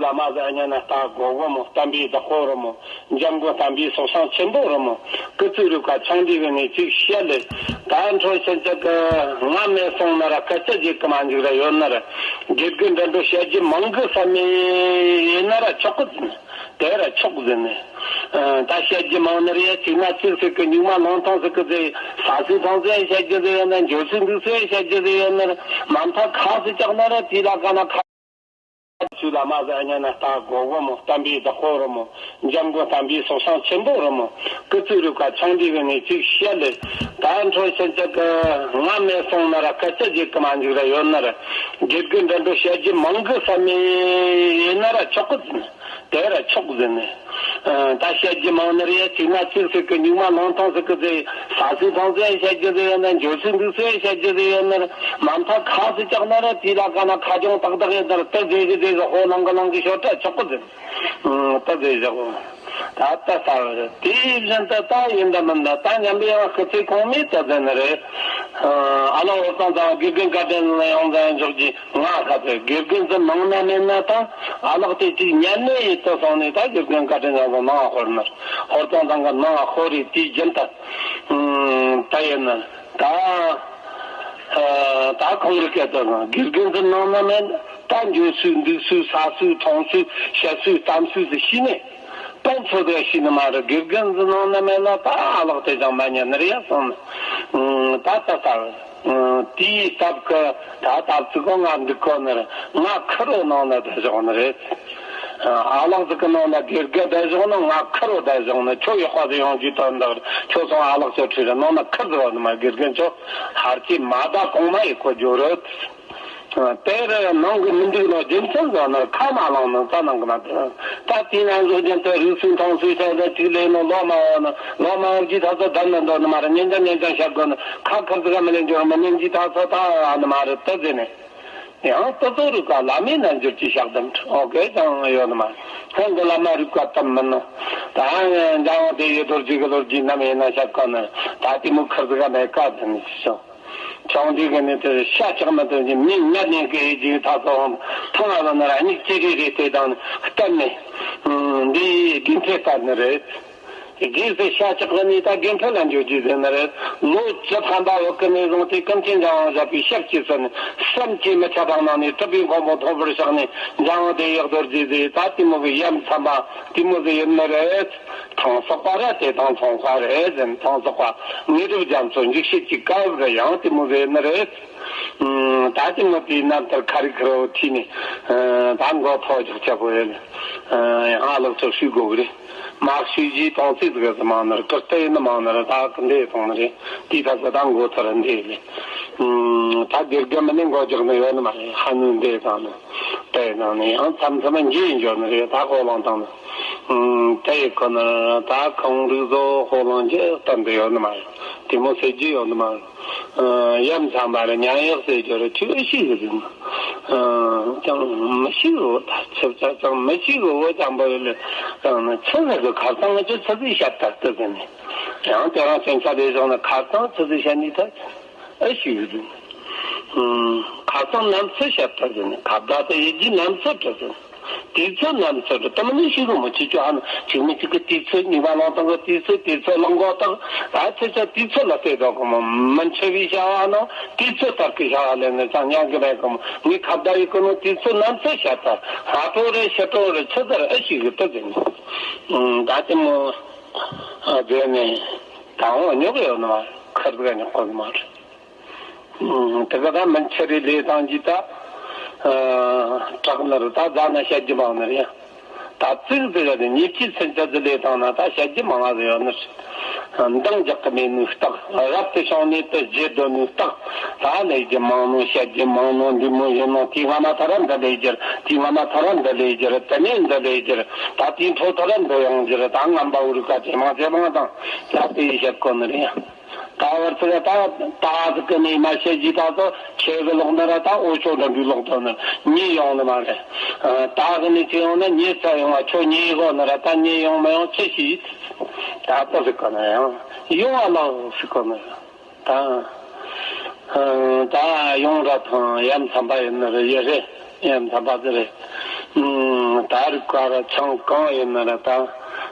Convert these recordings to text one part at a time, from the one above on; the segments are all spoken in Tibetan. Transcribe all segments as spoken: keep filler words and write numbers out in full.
བླ་མ་ཟེར་ཉན་ན་ལྟ་སྒོ་སྒོ་མོ། བསྟན་པའི་བདག་པོ་རི་མོ། འཇམ་མགོན་བསྟན་པའི་སྲོག་ཤིང་ཆེན་པོ་རི་མོ། སྐུ་ཚེ་རིང་བ་ཆང་འདི་གི་ནས་ཅིག་བཤད་ལེ། ད་འཕྲོ་ཕྱིན་ཅི་གི་ང་མེད་སོང་ན་ར་སྐད་ཆ་བརྗེད་གི་མ་འཇུག་ར་ཡོད་ན་ར། དགེ་རྒན་འདྲ་འགྲོ་བཤད་རྒྱུ་མང་གི་བསམ་མེད་ཡིན་ན་ར་ཆོག་གི་ཟིན། དེ་ར་ཆོག་ཟིན་ནས། ད་བཤད་རྒྱུ་མང་ནི་རེད། ཅིག་ན་ཅིག་ཟེར་གི་སྨྱུག་མ་ལང་ཐང་ཟེར་གི་ཟེར། ས་སྲིད་ཐང་ཟེར་བཤད་རྒྱུ་ཟེར་ཡོད་ན། འབྱོར་ཚུལ་འདུག་ཟེར་བཤད་རྒྱུ་ཟེར་ཡོད་ན་ར། མ་མཐའ་ཁ་སུ་བཅག་ན་ར་དེ་ལ་ག་ན་ཁ། ཆུ་བླ་མ་ཟེར་ཉན་ན་ལྟ་སྒོ་སྒོ་མོ། བསྟན་པའི་བདག་པོ་རི་མོ། འཇམ་མགོན་བསྟན་པའི་སྲོག་ཤིང་ཆེན་པོ་རི་མོ། སྐུ་ཚེ་རིང་བ་ཆང་འདི་གི་ནས་ཅིག་བཤད་ལེ། ད་འཕྲོ་ཕྱིན་ཅི་གི་ང་མེད་སོང་ན་ར་སྐད་ཆ་བརྗེད་གི་མ་འཇུག་ར་ཡོད་ན་ར། དགེ་རྒན་འདྲ་འགྲོ་བཤད་རྒྱུ་མང་གི་བསམ་མེད་ཡིན་ན་ར་ཆོག་གི་ཟིན། དེ་ར་ཆོག་ཟིན་ནས། ད་བཤད་རྒྱུ་མང་ནི་རེད། ཅིག་ན་ཅིག་ཟེར་གི་སྨྱུག་མ་ལང་ཐང་ཟེར་གི་ཟེར། ས་སྲིད་ཐང་ཟེར་བཤད་རྒྱུ་ཟེར་ཡོད་ན། འབྱོར་ཚུལ་འདུག་ཟེར་བཤད་རྒྱུ་ཟེར་ཡོད་ན་ར། མ་མཐའ་ཁ་སུ་བཅག་ན་ར་དེ་ལ་ག་ན་ཁ་རྒྱུན་ཏག་ཏག་ཡིན་ན་ར། དེ་ཟེར་གི་ཟེར་གི་ཧོ་ལང་གི་ལང་གི་ཤོར་ད་ཆོག་གི་ཟིན། ད་ཟེར་བཞག་གོ། ད་ལྟ་ལྟ་བ་རེད། དེའི་བཞིན་དུ་ད་ཡིན་ད་མིན་ད་ད་མཉམ་པའི་ཡང་སྐུ་ཚེ་གོང་མའི་ད་ཟེར་ནི་རེད། ཨ་ལགས། འོ་ཙང་ཙང་དགེ་རྒན་བཀའ་དྲིན་ལ་ཡོང་ཙང་འཇོག་གི། ང་ཁ་ཚོད་དགེ་རྒན་ཚོ་ནང་ན་མེད་ན་ད་ཨ་ལགས་དེ་ཅིག་ཉན་ནས་ཡིད་དུ་སོང་ནས། ད་དགེ་རྒན་བཀའ་དྲིན་ལ་ནང་ཧོར་ནི། ཧོར་ཙང་ཙང་གི་ནང་ཧོར་རེད། དེའི་རྒྱུན་ད་ད་ཡིན་ན་ད་ད་ཁོང་རི་སྐད་དུ་དགེ་རྒན་ཚོ་ནང་ན་མེད་ན། ད་འགྱོ་སུ་འདུག་སུ་ས་སུ་མཐོང་སུ་བཤད་སུ་གཏམ་སུ་ཟེར་ཤེས་ནས། དཔོན་ཚོ་དེ་ཤེས་ནི་མ་རེད། དགེ་རྒན་ཚོ་ནང་ན་མེད་ན་ད་ཨ་ལགས་དེ་ཅང་མ་ཉན་ནི་རེད་ཡ་སོང་ནི། ད་ད་ད། དེའི་སྟབས་ཀྱིས་ད་སྟབས་ཚིག་གོ་ང་འདུག་གོ་ནི་རེད། ང་ཁུར་རོ་ནང་ན་བསྡད་བཞག་ནི་རེད། ཨ་ལགས་ཚོ་གི་ནང་ན་དགེ་རྒན་བསྡད་བཞག་ན་ང་ཁུར་རོ་བསྡད་བཞག་ནི། ཁྱོད་ཡག་པ་ཟིག་ཡོང་རྒྱུ་དོན་དག་རེད། ཁྱོད་སོང་ཨ་ལགས་ཚོ་ཁྲིད་རེ་ནང་ན་ཁུར་ཟེར་བ་ནི་མ། དགེ་རྒན་ཚོ་ཧར་གྱིས་མ་ད་གོང་མ་ཡི་གོ་རྒྱུ་རེད། དེར་ནང་གི་མི་འདུག་ནོ་རྒྱུ་མཚན་ཟེར་ན། ཁ་མ་ལངས་ནོ་རྩ་ནང་གི་མ་འདུག་ད་དེའི་ནང་གི་རྒྱུ་མཚན་རུས་སུན་ཐང་སུས་བྱས་ན་ཅིག་ལས་ནོ་ལོ་མ་བ་ན་ལོ་མ་བ་གི་ད་ཚོ་བསྡད་ན་འདོད་ནི་མ་རེད། ཉན་ཅང་ཉན་ཅང་བཤད་དགོས་ནི། ཁ་ཁར་ཟིག་ག་མི་ལེན་རྒྱུ་ར་མི་ཉན་གྱི་ད་ཚོ་ད་ཨ་ནི་མ་རེད་ད་ཟེར་ནས། ཡང་ད་ཚོ་རུས་ཀ་བླ་མའི་རྣལ་འབྱོར་གྱི་ཞག་དམ་ཨོ་གེ་ཅང་ཡོད་ནི་མ་རེད། ཁོང་གི་བླ་མ་རུས་ཀ་དམ་མིན་ནོ། ད་འཇམ་དབྱངས་དེ་ཡི་རྡོ་རྗེ་གི་ལོ་རྒྱུས་ནམ་ཡིན་ན་བཤད་གོ་ནི། ད་དེ་མོ་ཁར་ཟིག་ག་མེད་ཀ་ཟེར་ནས་ཅི་བྱུང་། ཆུང་དུས་ཀྱི་ནི་དེ་ཤ་ཆག་མི་ཐུབ་ཀྱི་མི་ཉལ་ནས་ཀྱི་ཡིད་ཀྱི་ཐག་ཚོ་ཐང་ཨ་ལ་ན་ར་མིག་ཅི་རེ་རེ་དེ་དང་བསྟན་ནས། འདི་དགེ་འཕེལ་བསྟན་ནི་རེད། དགེ་ཟེར་ཤ་ཆག་གི་ནི་ད་དགེ་འཕེལ་ལ་འཇོག་རྒྱུ་ཟེར་ནི་རེད། ལོ་བཅུ་ཐམ་པ་བོད་ཀྱི་ནས་བཟུང་སྟེ་ཀུན་མཁྱེན་འཇམ་དབྱངས་བཞད་པའི་ཞབས་ཀྱིས་ཟིན་ནས་སེམས་ཀྱི་མི་ཁྱབ་པ་ནང་ནས་གྲུབ་པའི་མགོན་པོ་མཐོན་པོར་གཤེགས་ནས། འཇམ་དབྱངས་དེ་ཡི་རྡོ་རྗེ་ཟེར་ད་དེ་མོ་གི་ཡ་མཚན་པ་དེ་མོ་ཟིག་ཡིན་ནི་རེད། ཐང་སོག་པ་རེད། དེ་དང་ཚོང་ཁ་རེད་ཟེར། ཐང་སོག་པ་དངོས་གྲུབ་རྒྱ་མཚོ་འཇིགས་བྱེད་ཀྱི་སྐབས་རེད། ཡང་དེ་མོ་ཟེར་ནི་རེད། ད་དེ་མོ་དེའི་རྣམ་ཐར་ཁ་རི་ཁ་རོ་ཐིས་ནས་ད་མགོ་ཐོག་རྒྱག་ཆ་པོ་ཡོད། ཡང་ཨ་ལགས་ཚོ་ཞུ་དགོས་གི་རེད། མ་ཞུ་རྗེས་གཏོང་ཚིག་ཟིག་གི་མང་ནར་ཀིར་ཏེ་ནི་མང་ནར་ད་ཀི་འདེ་གཏོང་ནི་རེད། དེའི་ཐབས་ཀྱི་ད་མགོ་ཐོག་ར་འདེ་ལེ། ད་དགེ་རྒན་མི་ནི་མགོ་རྒྱག་ནི་ཡོད་ནི་མ་རེད། ཧ་ནུ་འདེ་དང་ནི་དེ་དང་ནི་ཡང་མཚམས་མཚམས་འགྱེལ་འགྱོ་ནི་རེད། ད་ཧོ་ལང་དང་ནི། དེ་ཡི་ཁོ་ན་ད་ཁོང་རིག་བཟོ་ཧོ་ལང་རྒྱུ་སྟབས་འདི་ཡོད་ནི་མ་རེད། དེ་མོ་ཟེར་རྒྱུ་ཡོད་ནི་མ་རེད། ཡ་མཚན་པ་རེད། ཉན་ཡག་ཟེར་རྒྱུ་རེད། ཁྱོད་ཨེ་ཤེས་གི་ཟིན། ཅང་མི་ཤེས་གི་འོ། ད་ཆབ་ཆ་ཅང་མི་ཤེས་གི་འོ། ཅང་པ་ཡོད་ལེ། ཅང་ན་ཆི་ཟེར་གི་ཁ་སང་ང་ཚོ་ཆི་ཟིག་བཤད་ད་ལྟ་ཟིན་ནས། ཡང་དེ་རང་སེམས་ཆ་ལས་བྱུང་ན་ཁ་སང་ཆི་ཟིག་བཤད་ནི་ད་ཨེ་ཤེས་གི་ཟིན། ཁ་སང་ནམ་ཚོད་བཤད་ད་ཟིན་ནས། ཁ་བརྡ་དེ་ཡིད་ཀྱི་ནམ་ཚོད་དྲི་ཟིན། དུས་ཚོད་ནམ་ཚོད་དུ་དམ་ནི་ཞིག་གི་མི་ཆི་ཅོ་ཧ་ན་ཅིག་མི་ཅིག་གི་དུས་ཚོད། གཉིས་པ་ལོང་སྟངས་གི་དུས་ཚོད། དུས་ཚོད་ལོང་གོ་དག་ད་ཚེ་ཆ་དུས་ཚོད་ལ་བལྟས་དོ་གི་མོ། མི་འཆི་བའི་བྱ་བ་ནང་དུས་ཚོད་ལྟར་གི་བྱ་བ་ལས་ནི་ཅང་ཉན་གི་མེད་གི་མོ། ངའི་ཁ་བརྡ་ཡི་གི་ནོ་དུས་ཚོད་ནམ་ཚོད་བཤད་ད་སྔ་དྲོ་རེད་ཕྱི་དྲོ་རེད་ཆི་ཟེར་ཨེ་ཤེས་གི་དུ་ཟིན། ད་དེ་མོ་ཟེར་ནས་ད་འོ་ཉོག་ཡོད་ནི་མ་ཁར་ཟིག་ཉོག་གོ་ནི་མ་རེད། དེ་ག་ད་མི་ཆེ་རེ་ལས་དང་གྱིས་ད་དྲག་ནི་རེད། ད་རྫ་ན་བཤད་རྒྱུ་མང་ནི་རེད། ད་ཙིག་ཙིག་ག་དེ་ཉེས་ཀྱི་སེམས་ཅན་ཟིག་ལས་དང་ན་ད་བཤད་རྒྱུ་མང་ང་ཟིག་ཡོད་ནི་རེད། འདང་རྒྱག་གི་མེད་ནི་རྟགས། རབ་ཏུ་བྱུང་ནས་དུ་བརྗེད་འདོད་ནི་རྟགས། ད་ལས་རྒྱུ་མང་ནོ། བཤད་རྒྱུ་མང་ནོ། འདི་མོ་ཡིན་ནོ། དེ་སྔ་མ་ཐ་ར་འདི་ལས་རྒྱུ་རེད། དེ་སྔ་མ་ཐ་ར་འདི་ལས་རྒྱུ་རེད། དེ་ནས་འདི་ལས་རྒྱུ་རེད། ད་དེའི་འཕྲོ་ཐ་ར་འདི་ཡོང་རྒྱུ་རེད། ད་ངན་པ་འུ་རུ་ཀ་ཇེ་མང་ཇེ་མང་དང་ད་དེ་ཡི་བཤད་གོ་ནི་རེད། ད་བར་ཚིག་ད་ད་ཟིག་གི་ནས་མ་བཤད་རྗེས་ད་ཚོ་ཁྱེད་གི་ལོག་ན་ར་ད་འོ་ཆོ་འགྲན་པའི་ལོག་དོ་ནི་ཉེ་ཡོང་ནི་མ་རེད། ད་གི་ནས་ཁྱེད་ཡོང་ན་ཉེ་ཚ་ཡོང་བ། ཁྱོད་ཉེ་གོ་ན་ར་ད་ཉེ་ཡོང་མ་ཡོང་ཅི་ཞིག་ད་ད་ཟིག་གི་ནས་ཡང་ཡོང་བ་ལ་ཟིག་གི་ནས་ད་ད་ཡོང་ར་ཐང་ཡ་མཚན་པ་ཡིན་ནི་རེད། ཡེ་རེད། ཡ་མཚན་པ་ཟིག་རེད། ད་རིག་པ་ར་ཆང་གང་ཡིན་ན་ར་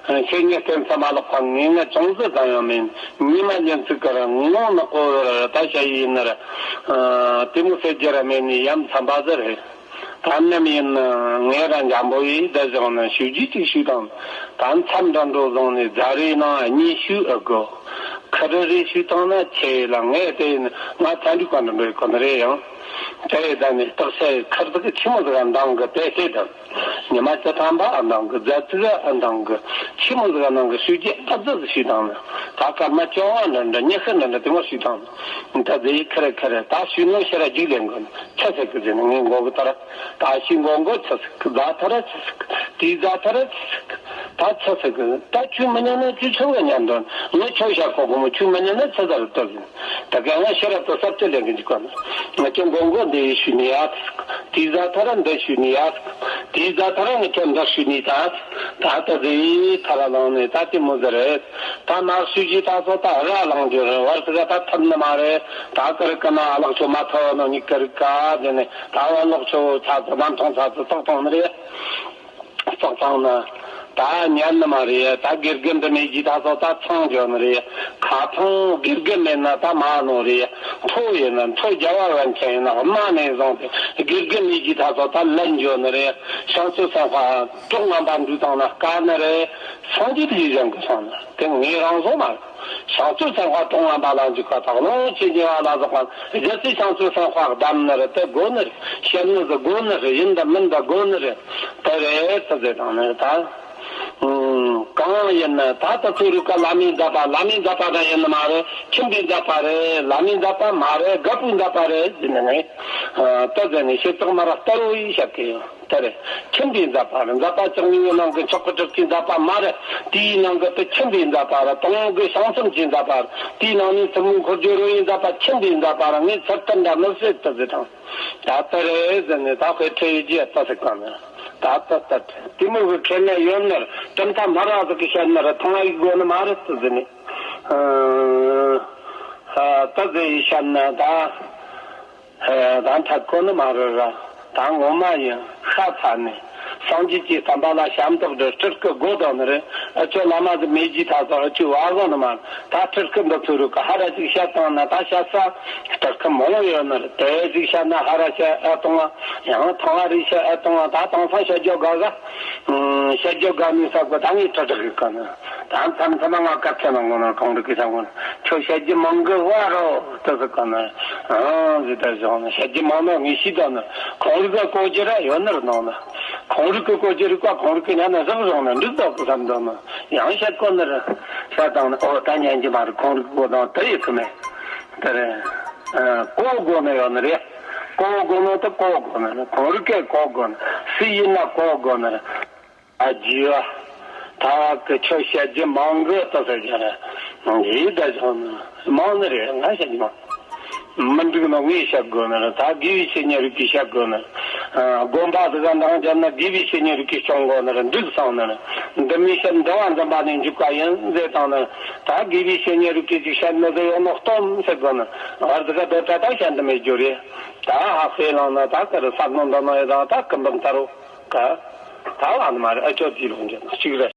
ད། ཤེས་ཉེས་སྐྱོན་ཚང་མ་ལོག་པ་ངེས་ངེས་ཅུང་ཟད་ཙམ་ཡང་མིན། ཉི་མ་ཉིན་ཚིག་གི་ར་ངོ་ནག་པོ་ར་ད་བཤད་ཡིན་ན་ར། དེ་མོ་ཟེར་རྒྱུ་ར་མེད་ནི་ཡ་མཚན་པ་ཟེར་རེད། ད་ནམ་ཡིན་ན་ངས་ར་འཇམ་པོ་ཡིས་བསྡད་བཞག་ན་ཞུ་རྒྱུ་ཅིག་ཞུས་དང་། ད་མཚམས་འདྲ་འགྲོ་བཟུང་ནས་རྫ་རིའི་ནང་གཉིས་ཞུ་ཨེ་དགོས། ཁ་རི་རེ་ཞུས་དང་ན་ཆེ་ལ་ངས་དེ་ཡིན་ང་ཚན་རིག་པ་འདྲ་འགྲོ་ཡི་གོ་ནི་རེད་ཡང་། དེ་ཡི་ད་ནི་སྟག་ཤ་ཡི་ཁར་དག་ཆི་མོ་ཟིག་ག་འདང་གི་དེ་ཤེས་དང་། ཉི་མ་བཅུ་ཐམ་པ་ཨ་འདང་གི་རྫ་ཙིག་ཨ་འདང་གི་ཆི་མོ་ཟིག་ག་འདང་གི་ཞུ་རྒྱུ་ཨ་ཙི་ཟིག་ཞུས་དང་ན། ད་སྐར་མ་བཅོ་ལྔ་འདྲ་འདྲ་ཉི་ཤུ་འདྲ་འདྲ་དེ་མོ་ཞུས་དང་ན། ད་དེ་ཡི་ཁ་རི་ཁ་རི་ད་ཞུས་ནོ་ཤི་ར་རྒྱུགས་ལེན་གི་ཆི་ཟེར་གི་ཟེར་ནས་ངས་མགོ་གི་ལྟར། ད་ཤི་མགོ་མགོ་ཆི་ཟེར་གི་རྫ་ཐ་ར་ཆི་ཟེར་གི་དེའི་རྫ་ཐ་ར་ཆི་ཟེར་གི་ད་ཆི་ཟེར་གི་ད་ཁྱོད་མི་ཉན་ན་ཁྱོད་ཆི་གི་ཉན་དོན། ངས་ཁྱོད་བཤད་གོ་གོ་མོ་ཁྱོད་མི་ཉན་ན་ཆི་ཟེར་ལྟོས་ཟིན། ད་ག་ང་ཤི་ར་ཏོ་སབ་ཏོ་ལེན་གི་འཇུག་ག་ན། ང་ཁྱོད་མགོ་མགོ་འདི་ཡི་ཞུས་ནི་ཡ་ཟེར་གི་དེའི་རྫ་ཐ་ར་འདི་ཞུས་ནི་ཡ་ཟེར་གི་དེའི་རྫ་ཐ་ར་ངས་ཁྱོད་འདི་ཞུས་ནི་ད་ཟེར་གི་ད་ད་དེའི་ཐ་ར་ལངས་ནས་ད་དེ་མོ་ཟེར་རེད། ད་ནག་ཤོས་ཀྱིས་ད་སོ་ད་ར་ལངས་རྒྱུ་རེད། བར་དུ་ག་ད་ཐུབ་ནི་མ་རེད། ད་ཀིར་ཀི་ན་ལག་ཆོ་མ་ཐོ་ནོ་ནི་ཀིར་ཀ་དེ་ནི་ད་བ་ལོག་ཆོ་ཚ་ཚ་ནམ་ཐོང་ཚ་ཚ་ཏོག་ཏོག་ནི་རེད། ཏོག་ཏོག་ན་ད་ཉན་ནི་མ་རེད། ད་དགེ་རྒན་འདི་མེད་ཀྱི་ད་སོ་ད་ཚང་འཇོག་ནི་རེད། ཁ་ཐང་དགེ་རྒན་མེད་ན་ད་མ་ནོ་རེད། མཐོ་ཡིན་ན་མཐོ་རྒྱ་བ་བན་ཆེན་ཡིན་ན་དམའ་ནས་བཟུང་སྟེ་དགེ་རྒན་མེད་ཀྱི་ད་སོ་ད་ལན་འཇོག་ནི་རེད། བྱང་ཆུབ་སེམས་དཔའ་གྲོགས་ངན་པ་འདུས་དང་ན་དཀའ་ནི་རེད། སངས་རྒྱས་ཀྱི་གཞུང་གི་སོང་ན་དེ་ངའི་རང་བཟོ་མ་རེད། བྱང་ཆུབ་སེམས་དཔའ་གྲོགས་ངན་པ་ལ་འཇུག་པ་དག་ལོངས་སྤྱོད་ཉེ་བ་ལ་སོགས་པ་རྒྱལ་སྲས་བྱང་ཆུབ་སེམས་དཔའ་གདམ་ནི་རེད། དེ་དགོས་ནི་རེད། བཤད་ནི་ཟིག་དགོས་ནི་རེད། ཡིན་དང་མིན་དང་དགོས་ནི་རེད། དེ་རེད་དེ་ཟེར་དང་ནི་ད། གང་ཡིན་ན་ད་ད་ཚོ་རིག་ག་བླ་མའི་མཛད་པ་བླ་མའི་མཛད་པ་འདྲ་ཡིན་ནི་མ་རེད། ཁྱིམ་པའི་མཛད་པ་རེད། བླ་མའི་མཛད་པ་མ་རེད། རྒད་པོའི་མཛད་པ་རེད་ཟེར་ནི་ངས་ད་ཟེར་ནས་ཤེས་ཚོགས་མ་ར་ལྟ་རོ་ཡིས་བཤད་གི་ཡོད། ལྟར་ཁྱིམ་པའི་མཛད་པ་རེད། མཛད་པ་བཅུ་གཉིས་པའི་ནང་གི་མཆོག་གི་གྲུབ་ཀྱི་མཛད་པ་མ་རེད། དེའི་ནང་གི་དེ་ཁྱིམ་པའི་མཛད་པ་རེད། དང་པོ་གི་བྱང་སེམས་ཀྱི་མཛད་པ་རེད། དེའི་ནང་ནས་ཐུན་མོང་འཁོར་སྦྱོར་རོ་ཡི་མཛད་པ་ཁྱིམ་པའི་མཛད་པ་རེད། ངས་ཚུལ་ལྟར་འདྲ་མི་སྲིད་དུ་ཟེར་དང་། ད་ལྟ་རེད་ཟེར་ནས་ད་དཔེ་ཁྲེལ་ཡོད་ཀྱི་ལྟ་ཟེར་གང་ནས་ད་ལྟ་ལྟ་དེ་མོ་གི་ཁས་ལེན་ཡོད་ནར་གྲུབ་མཐའ་སྨྲ་བ་ཟིག་གིས་བཤད་ནར་ཐང་ཡིག་དགོས་ནི་མ་རེད་དུ་ཟེར་ནས་ད་ཟེར་ཡི་བཤད་ན་ད། ད་འཐད་ཁོ་ནི་མ་རེད་ར། ད་ངོ་མ་ཡིན་ཤ་ཚ་ནས་སངས་རྒྱས་ཀྱི་བསྟན་པ་ལ་ཞབས་འདེགས་འདྲ་སྤྲུལ་སྐུ་དགོས་དོན་ནི་རེད། ཨ་ཅོ་བླ་མ་ཟིག་མེད་ཀྱི་ད་ཚོ་ཨ་ཅོ་བ་གོ་ནི་མ་ད་སྤྲུལ་སྐུ་འདི་ཚོ་རུ་ག་ཧ་ར་ཅིག་བཤད་བཏང་ན་ད་བཤད་ས་སྤྲུལ་སྐུ་མང་བོ་ཡོད་ནི་རེད། དེ་ཅིག་བཤད་ན་ཧ་ར་བཤད་ཨ་གཏོང་བ་ཡང་ཐང་བ་རེ་བཤད་ཨ་གཏོང་བ་ད་དེང་སང་བཤད་རྒྱུ་དགའ་ག་བཤད་རྒྱུ་དགའ་ནི་ས་གོ་ད་ངས་དྲི་དྲག་གི་ག་ནི་ད་མཚམས་མཚམས་ང་དཀའ་ཚེགས་ནང་གོ་ནི་གང་རིག་གི་ས་གོ་ནི་ཁྱོད་བཤད་རྒྱུ་མང་གི་བ་རོ། ལྟ་ཟིག་ག་ན། ཨང་ཟིག་ད་བཞག་ན་བཤད་རྒྱུ་མང་ན་ངས་ཤེས་ད་ན་ཁོང་རིག་ག་གོ་རྒྱུ་ར་ཡོད་ནར་ནང་ན། ཁོང་རིག་གི་གོ་རྒྱུ་རིག་པ་ཁོང་རིག་གི་ཉན་ན་བཟང་བཟང་ན་འགྲིག་ད་གི་བསམ་ད་ན་ཡང་བཤད་གོ་ནར་བཤད་དང་ན་ཨོ་ད་ཉན་རྒྱུ་མ་རེད། ཁོང་རིག་གི་གོ་དང་དེ་ཡི་ཁུ་མེད་དེ་རེད། གོ་དགོས་ནི་ཡོད་ནི་རེད། གོ་དགོས་ནོ་དེ་གོ་དགོས་ནི་རེད། ཁོང་རིག་གི་གོ་དགོས་ནི་སུ་ཡིན་ན་གོ་དགོས་ནི་རེད། ཨ་ཇི་བ། ད་གི་ཁྱོད་བཤད་རྒྱུ་མང་གི་ལྟ་ཟེར་རྒྱུ་རེད། ངས་ད་བཞག་ན་མང་ནི་རེད། ང་བཤད་རྒྱུ་མང་། མི་འགྲིག་ན་ངས་བཤད་དགོས་ནི་རེད། ད་དགེ་བའི་བཤེས་གཉེན་རིགས་ཀྱིས་བཤད་དགོས་ནི་རེད། དགོན་པ་དེ་ག་འདང་བརྒྱབ་ན་དགེ་བའི་བཤེས་གཉེན་རིགས་ཀྱིས་སྐྱོང་དགོས་ནི་རེད། འགྲིག་སོང་ནི་རེད། འདི་མི་བཤད་འདི་བ་འཛིན་པ་ནས་འཇུག་པ་ཡིན་ཟེར་བཏང་ནི་རེད། ད་དགེ་བའི་བཤེས་གཉེན་རིགས་ཀྱིས་ཅིག་བཤད་ནི་ཟེར་ཡོང་ནོ་སྟོན་ཟེར་དགོས་ནི་རེད། བར་དེ་ག་དོ་ད་ད་བཤད་འདི་མེད་རྒྱུ་རེད། ད་ཧ་ཧེ་ལང་ན་ད་ག་རེ་བསམ་ནོ་འདོད་ནོ་ཡོད་དང་ད་ཀུན་འབུམ་ལྟ་རོ། ཀ། ད་བ་ནི་མ་རེད། ཨ་ཅོ་དེའི་ལོང་རྒྱུ་ན་གཅིག་རེད།